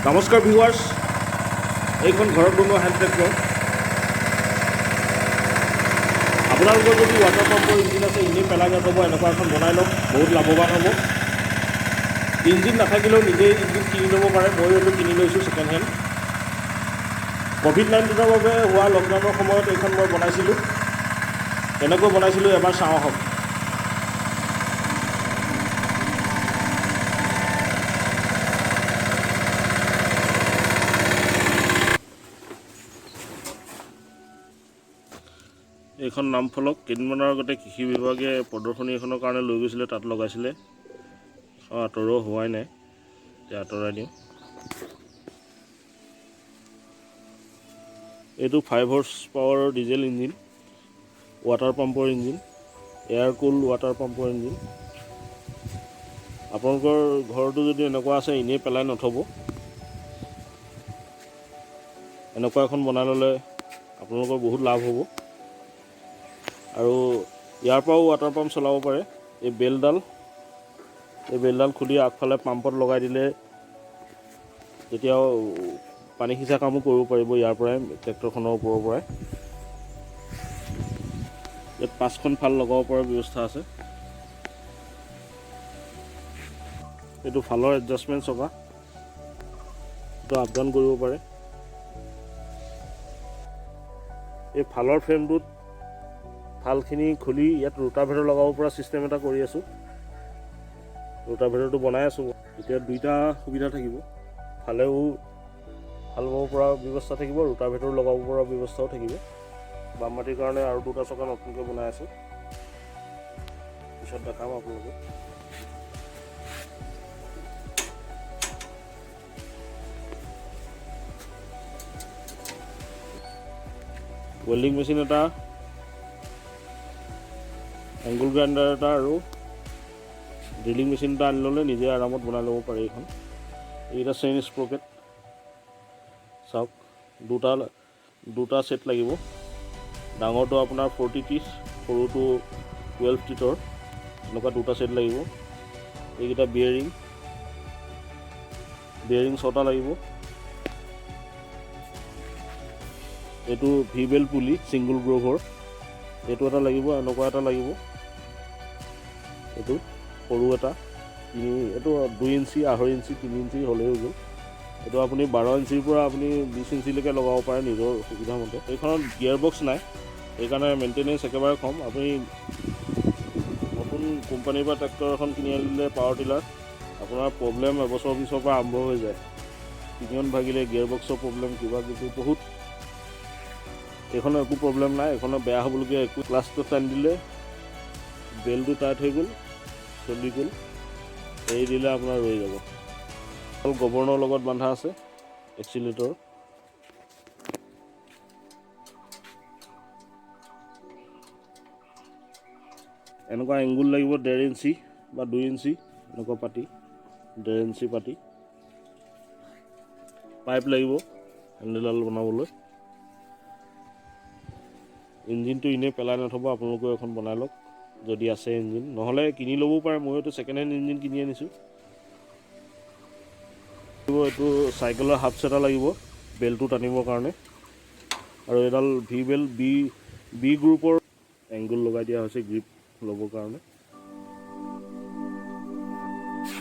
নমস্কাৰ ভিউৱাৰ্ছ, এইখন ঘৰত বনোৱা হেণ্ড ট্ৰেক্টৰ। আপোনালোকৰ যদি ৱাটাৰ পাম্পৰ ইঞ্জিন আছে, এনেই পেলাই নথ'ব, এনেকুৱা এখন বনাই লওক, বহুত লাভৱান হ'ব। ইঞ্জিন নাথাকিলেও নিজেই ইঞ্জিন কিনি ল'ব পাৰে। ময়ো এইটো কিনি লৈছোঁ ছেকেণ্ড হেণ্ড। ক'ভিড-19ৰ বাবে হোৱা লকডাউনৰ সময়ত এইখন মই বনাইছিলোঁ। কেনেকৈ বনাইছিলোঁ এবাৰ চাওঁ আহক। এইখন নামফলক কেইদিনমানৰ আগতে কৃষি বিভাগে প্ৰদৰ্শনী এখনৰ কাৰণে লৈ গৈছিলে, তাত লগাইছিলে। আঁতৰোৱা হোৱাই নাই, এতিয়া আঁতৰাই দিওঁ। এইটো 5 হৰ্চ পাৱাৰৰ ডিজেল ইঞ্জিন, ৱাটাৰ পাম্পৰ ইঞ্জিন, এয়াৰ কুল ৱাটাৰ পাম্পৰ ইঞ্জিন। আপোনালোকৰ ঘৰতো যদি এনেকুৱা আছে, এনেই পেলাই নথ'ব। এনেকুৱা এখন বনাই ল'লে আপোনালোকৰ বহুত লাভ হ'ব। আৰু ইয়াৰ পৰাও ৱাটাৰ পাম্প চলাব পাৰে। এই বেলডাল খুলি আগফালে পাম্পত লগাই দিলে তেতিয়াও পানী সিঁচা কামো কৰিব পাৰিব ইয়াৰ পৰাই, ট্ৰেক্টৰখনৰ ওপৰৰ পৰাই। ইয়াত পাঁচখন ফাল লগাব পৰা ব্যৱস্থা আছে। এইটো ফালৰ এডজাষ্টমেণ্ট চকা, এইটো আপ ডাউন কৰিব পাৰে। এই ফালৰ ফ্ৰেমটোত ফালখিনি খুলি ইয়াত ৰোটাভেটৰ লগাব পৰা ছিষ্টেম এটা কৰি আছোঁ। ৰোটাভেটৰটো বনাই আছোঁ। এতিয়া দুইটা সুবিধা থাকিব, ফালেও হাল বাব পৰা ব্যৱস্থা থাকিব, ৰোটাভেটৰ লগাব পৰা ব্যৱস্থাও থাকিব। বাম মাটিৰ কাৰণে আৰু দুটা চকা নতুনকৈ বনাই আছোঁ, পিছত দেখাম আপোনালোকক। ৱেল্ডিং মেচিন এটা, এংগুল গ্ৰাইণ্ডাৰ এটা আৰু ড্ৰিলিং মেচিন এটা আনি ল'লে নিজে আৰামত বনাই ল'ব পাৰে এইখন। এইকেইটা চেইন স্প্ৰকেট চাওক, দুটা দুটা ছেট লাগিব। ডাঙৰটো আপোনাৰ 40 টিথ, সৰুটো 12 টিথৰ, এনেকুৱা দুটা ছেট লাগিব। এইকেইটা বিয়েৰিং, বিয়েৰিং ছটা লাগিব। এইটো ভি বেল পুলি ছিংগুল গ্ৰ'ভৰ, এইটো এটা লাগিব, এনেকুৱা এটা লাগিব। এইটো সৰু এটা তিনি, এইটো 2 ইঞ্চি, 2.5 ইঞ্চি, 3 ইঞ্চি হ'লেই হৈ গ'ল। এইটো আপুনি 12 ইঞ্চিৰ পৰা আপুনি 20 ইঞ্চিলৈকে লগাব পাৰে নিজৰ সুবিধা মতে। এইখনত গিয়াৰ বক্স নাই, সেইকাৰণে মেইনটেনেঞ্চ একেবাৰে কম। আপুনি নতুন কোম্পানীৰ পৰা ট্ৰেক্টৰ এখন কিনি আনিলে, পাৱাৰ টিলাৰ, আপোনাৰ প্ৰব্লেম এবছৰ পিছৰ পৰা আৰম্ভ হৈ যায়। পিনিয়ন ভাগিলে, গিয়াৰ বক্সৰ প্ৰব্লেম, কিবা কিবি বহুত। এইখনৰ একো প্ৰব্লেম নাই। এইখনৰ বেয়া হ'বলগীয়া একো, ক্লাছটো টানি দিলে বেলটো টাইট হৈ গ'ল, চলি গ'ল। এৰি দিলে আপোনাৰ ৰৈ যাব। অকল গভৰ্ণৰ লগত বান্ধা আছে এক্সিলেটৰ। এনেকুৱা এংগুল লাগিব, 1.5 ইঞ্চি বা 2 ইঞ্চি এনেকুৱা পাতি, 1.5 ইঞ্চি পাতি। পাইপ লাগিব হেণ্ডেলডাল বনাবলৈ। ইঞ্জিনটো এনেই পেলাই নথ'ব, আপোনালোকেও এখন বনাই লওক যদি আছে ইঞ্জিন, নহ'লে কিনি ল'বও পাৰে। ময়ো ছেকেণ্ড হেণ্ড ইঞ্জিন কিনি আনিছোঁ। এইটো চাইকেলৰ হাফ এটা লাগিব বেলটো টানিবৰ কাৰণে। আৰু এডাল ভি বেল, বি বি গ্ৰুপৰ এংগুল লগাই দিয়া হৈছে গ্ৰিপ ল'বৰ কাৰণে।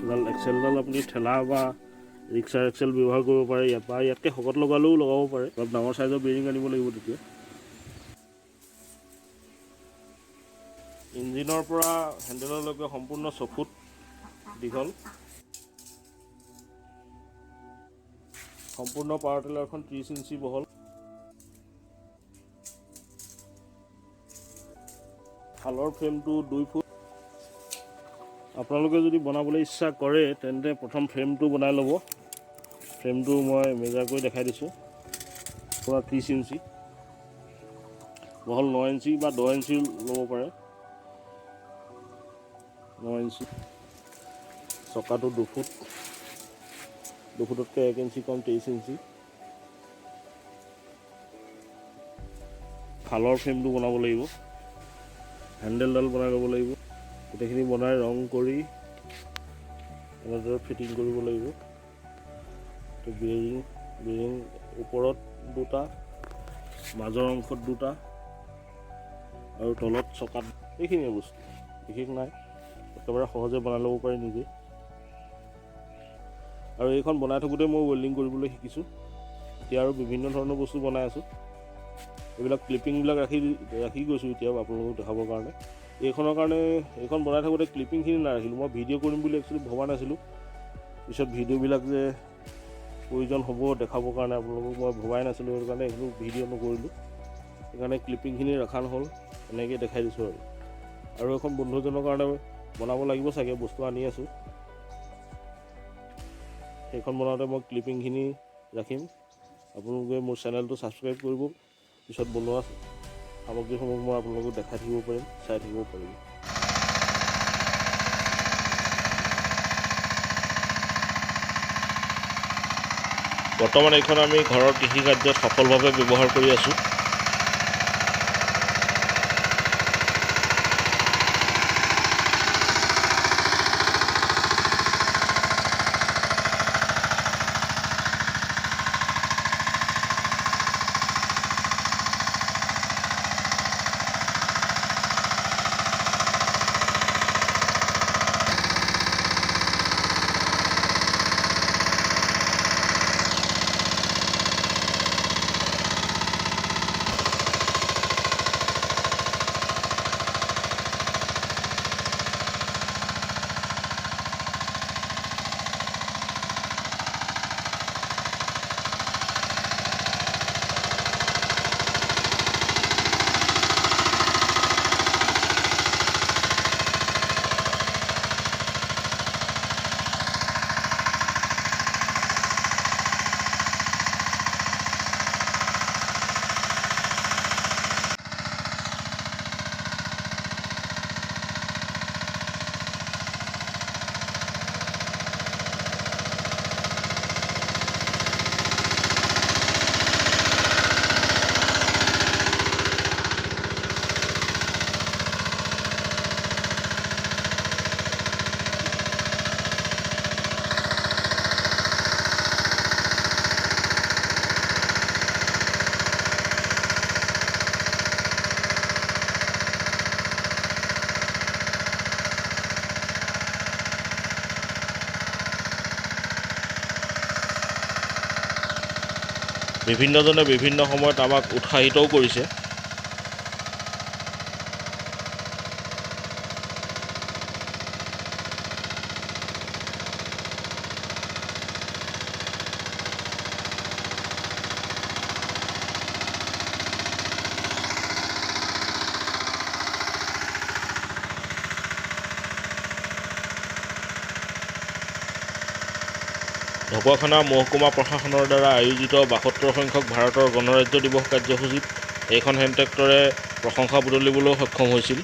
এডাল এক্সেলডাল আপুনি ঠেলা বা ৰিক্সাৰ এক্সেল ব্যৱহাৰ কৰিব পাৰে ইয়াত, বা ইয়াতকৈ শকত লগালেও লগাব পাৰে। অলপ ডাঙৰ চাইজৰ বেৰিং আনিব লাগিব তেতিয়া। ইঞ্জিনৰ পৰা হেণ্ডেললৈকে সম্পূৰ্ণ 6 ফুট দীঘল। সম্পূৰ্ণ পাৱাৰ টিলাৰখন 30 ইঞ্চি বহল। ফালৰ ফ্ৰেমটো 2 ফুট। আপোনালোকে যদি বনাবলৈ ইচ্ছা কৰে, তেন্তে প্ৰথম ফ্ৰেমটো বনাই ল'ব। ফ্ৰেমটো মই মেজাৰ কৰি দেখাই দিছোঁ। আপোনাৰ 30 ইঞ্চি বহল, 9 ইঞ্চি বা 10 ইঞ্চি ল'ব পাৰে, 9 ইঞ্চি। চকাটো 2 ফুট, 2 ফুটতকৈ 1 ইঞ্চি কম, 23 ইঞ্চি। ফালৰ ফ্ৰেমটো বনাব লাগিব, হেণ্ডেলডাল বনাই ল'ব লাগিব। গোটেইখিনি বনাই ৰং কৰি এনেদৰে ফিটিং কৰিব লাগিব। বেৰিং, বেৰিং ওপৰত দুটা, মাজৰ অংশত দুটা আৰু তলত চকাত। এইখিনিয়ে বস্তু, বিশেষ নাই। একেবাৰে সহজে বনাই ল'ব পাৰি নিজে। আৰু এইখন বনাই থাকোঁতে মই ৱেল্ডিং কৰিবলৈ শিকিছোঁ। এতিয়া আৰু বিভিন্ন ধৰণৰ বস্তু বনাই আছোঁ। এইবিলাক ক্লিপিংবিলাক ৰাখি ৰাখি গৈছোঁ এতিয়া আপোনালোকক দেখাবৰ কাৰণে। এইখনৰ কাৰণে, এইখন বনাই থাকোঁতে ক্লিপিংখিনি নাৰাখিলোঁ। মই ভিডিঅ' কৰিম বুলি একচুৱেলি ভবা নাছিলোঁ। পিছত ভিডিঅ'বিলাক যে প্ৰয়োজন হ'ব দেখাবৰ কাৰণে আপোনালোকক, মই ভবাই নাছিলোঁ। সেইটো কাৰণে এইবোৰ ভিডিঅ' নকৰিলোঁ। সেইকাৰণে ক্লিপিংখিনি ৰখা নহ'ল, এনেকৈ দেখাই দিছোঁ। আৰু এখন বন্ধুজনৰ কাৰণে বনাব লাগিব চাগে, বস্তু আনি আছোঁ। সেইখন বনাওঁতে মই ক্লিপিংখিনি ৰাখিম। আপোনালোকে মোৰ চেনেলটো ছাবস্ক্ৰাইব কৰিব। পিছত বনোৱা সামগ্ৰীসমূহ মই আপোনালোকক দেখাই থাকিব পাৰিম, চাই থাকিব পাৰিব। বৰ্তমান এইখন আমি ঘৰৰ কৃষি কাৰ্যত সফলভাৱে ব্যৱহাৰ কৰি আছোঁ। বিভিন্নজনে বিভিন্ন সময়ত আমাক উৎসাহিতও কৰিছে। ঢকুৱাখনা মহকুমা প্ৰশাসনৰ দ্বাৰা আয়োজিত 72 সংখ্যক ভাৰতৰ গণৰাজ্য দিৱস কাৰ্যসূচীত এইখন হেণ্ড ট্ৰেক্টৰে প্ৰশংসা বুটলিবলৈও সক্ষম হৈছিল।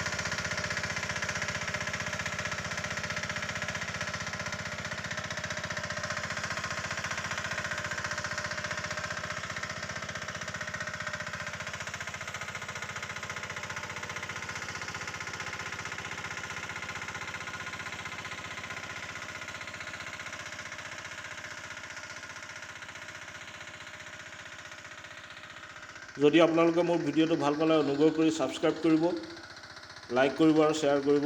যদি আপোনালোকে মোৰ ভিডিঅ'টো ভাল পালে, অনুগ্ৰহ কৰি ছাবস্ক্ৰাইব কৰিব, লাইক কৰিব আৰু শ্বেয়াৰ কৰিব।